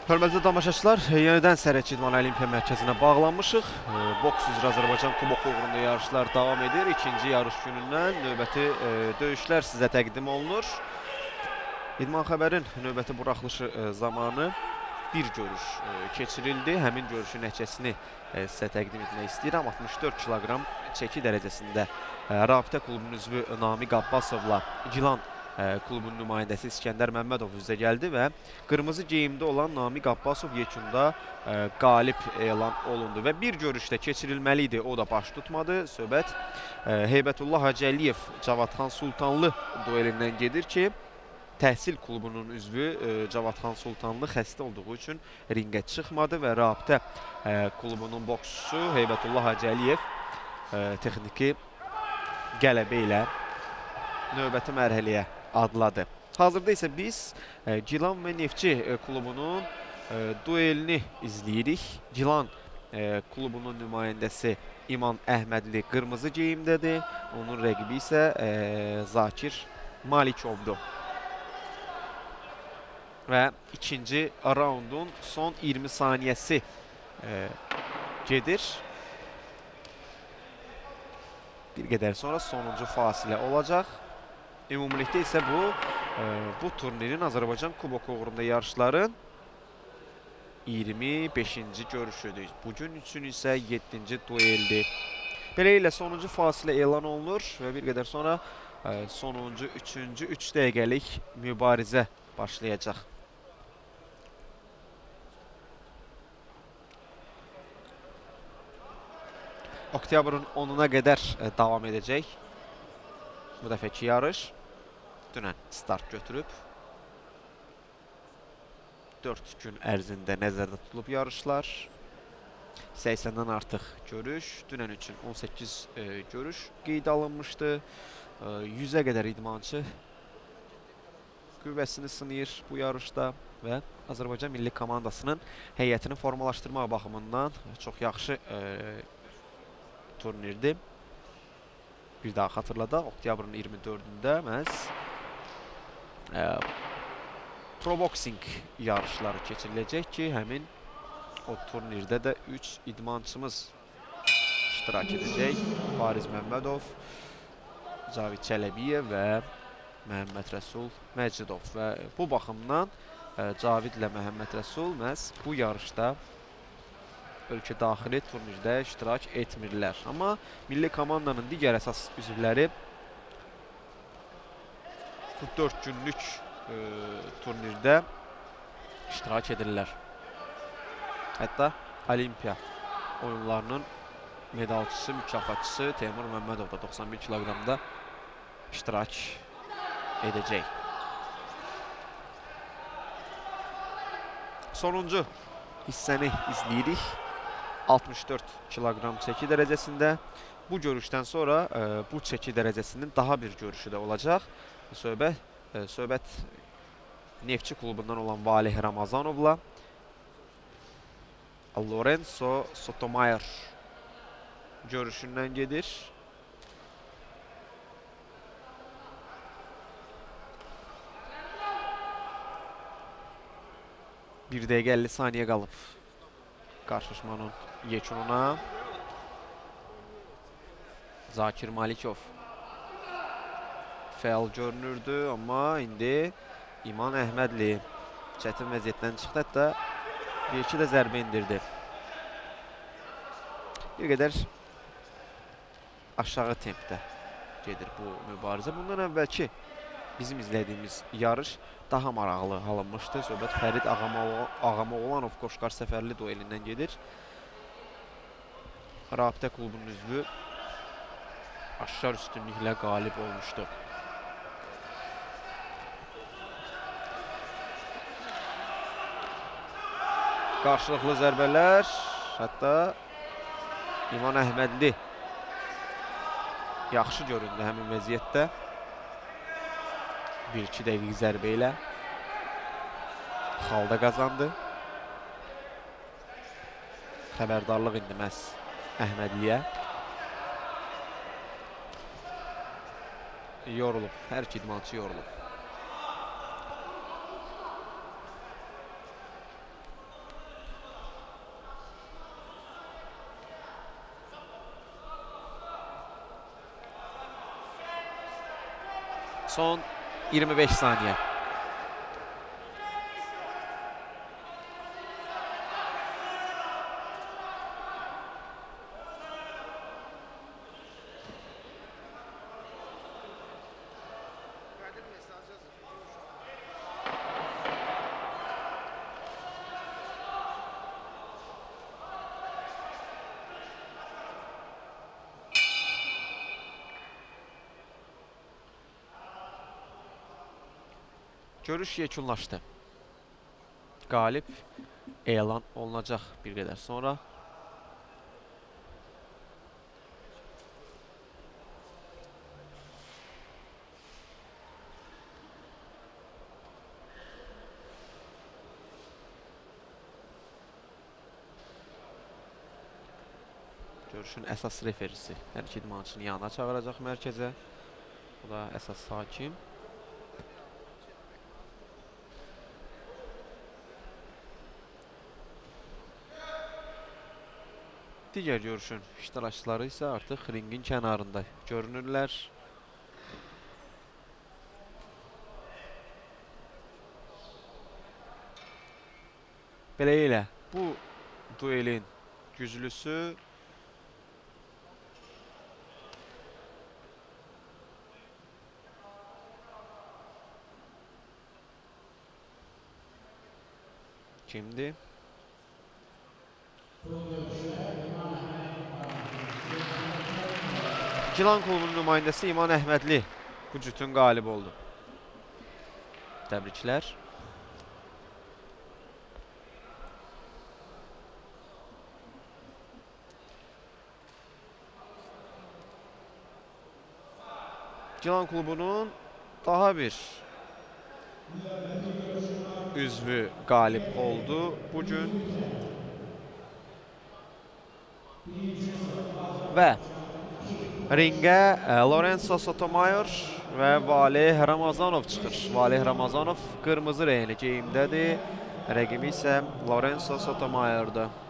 Hörmətli tamaşaçılar, yenidən Sərhədçi İdman Olimpiya Mərkəzinə bağlanmışıq. Boks üzrə Azərbaycan Kuboku uğrunda yarışlar davam edir. İkinci yarış günündən növbəti döyüşlər sizə təqdim olunur. İdman Xəbərin növbəti buraxılışı zamanı bir görüş keçirildi. Həmin görüşün nəticəsini sizə təqdim etmək istəyirəm. 64 kiloqram çəki dərəcəsində Rabitə klubunun üzvü Namiq Abbasovla Gilan klubun nümayəndəsi İskəndər Məmmədov üzə gəldi və qırmızı geyimdə olan Namiq Abbasov yekunda qalib elan olundu və bir görüşdə keçirilməli idi, o da baş tutmadı. Söhbət Heybətullah Hacıəliyev Cavadxan Sultanlı duelindən gedir ki, Təhsil klubunun üzvü Cavadxan Sultanlı xəstə olduğu üçün ringə çıxmadı və Rabitə klubunun boksçusu Heybətullah Hacıəliyev texniki qələbə ilə növbəti mərhələyə adladı. Hazırda isə biz Gilan və Neftçi klubunun duelini izləyirik. Gilan klubunun nümayəndəsi İman Əhmədli qırmızı geyimdədir. Onun rəqibi isə Zakir Malikovdur. Və ikinci raundun son 20 saniyəsi gedir. Bir qədər sonra sonuncu fasilə olacaq. Ümumilikdə isə bu turnirin Azərbaycan Kuboku uğrunda yarışların 25-ci görüşüdür. Bugün üçün isə 7-ci dueldir. Beləliklə sonuncu fasilə elan olunur və bir qədər sonra sonuncu, üçüncü 3 dəqiqəlik mübarizə başlayacaq. Oktyabrın 10-una qədər davam edəcək bu dəfəki yarış. Dünən start götürüb. 4 gün ərzində nəzərdə tutulub yarışlar. 80-dən artıq görüş. Dünən üçün 18 görüş qeydə alınmışdı. 100-ə qədər idmançı qüvvəsini sınayır bu yarışda və Azərbaycan milli komandasının heyətini formalaşdırmaq baxımından çox yaxşı turnirdir. Bir daha xatırladaq, oktyabrın 24-ündə məhz Pro Boxing yarışları keçiriləcək ki, həmin o turnirdə də 3 idmançımız iştirak edəcək. Fariz Məmmədov, Cavid Çələbiyev və Məhəmməd Rəsul Məcidov. Və bu baxımdan Cavidlə Məhəmməd Rəsul məhz bu yarışda ölkə daxili turnirdə iştirak etmirlər. Amma milli komandanın digər əsas üzvləri bu 4 günlük turnirdə iştirak edirlər. Hətta Olimpiya oyunlarının medalçısı, mükafatçısı Teymur Məmmədov da 91 kiloqramda iştirak edəcək. Sonuncu hissəni izləyirik. 64 kiloqram çəki dərəcəsində. Bu görüşdən sonra bu çəki dərəcəsinin daha bir görüşü də olacaq. Söhbət Neftçi klubundan olan Valeh Ramazanovla Lorenzo Sotomayor görüşündən gedir. Bir dəqiqə 50 saniyə qalıb qarşılaşmanın yekununa. Zakir Malikov fəal görünürdü, amma indi İman Əhmədli çətin vəziyyətdən çıxdı, hətta bir-iki də zərbə indirdi. Bir qədər aşağı tempdə gedir bu mübarizə. Bundan əvvəlki bizim izlədiyimiz yarış daha maraqlı alınmışdı. Söhbət Fərid Ağamoğlanov Qoşqar Səfərli duelindən gedir. Rabitə klubunun üzvü aşkar üstünlüklə qalib olmuşdu. Qarşılıqlı zərbələr, hətta İman Əhmədli yaxşı göründü həmin vəziyyətdə. 1-2 dəqiq zərbə ilə xalda qazandı. Xəbərdarlıq indi məhz Əhmədliyə. Yorulub, hər iki idmançı yorulub. Son 25 saniyə. Görüş yekunlaşdı. Qalib elan olunacaq bir qədər sonra. Görüşün əsas referisi hər iki idmançını yanına çağıracaq mərkəzə. Bu da əsas hakim. Digər görüşün iştirakçıları isə artıq ringin kənarında görünürlər. Beləliklə, bu duelin güclüsü kimdir? Gilan klubunun nümayəndəsi İman Əhmədli bu cütün qalib oldu. Təbriklər. Gilan klubunun daha bir üzvü qalib oldu bugün. Və ringə Lorenzo Sotomayor və Valeh Ramazanov çıxır. Valeh Ramazanov qırmızı rəngli geyimdədir. Rəqibi isə Lorenzo Sotomayor'dur.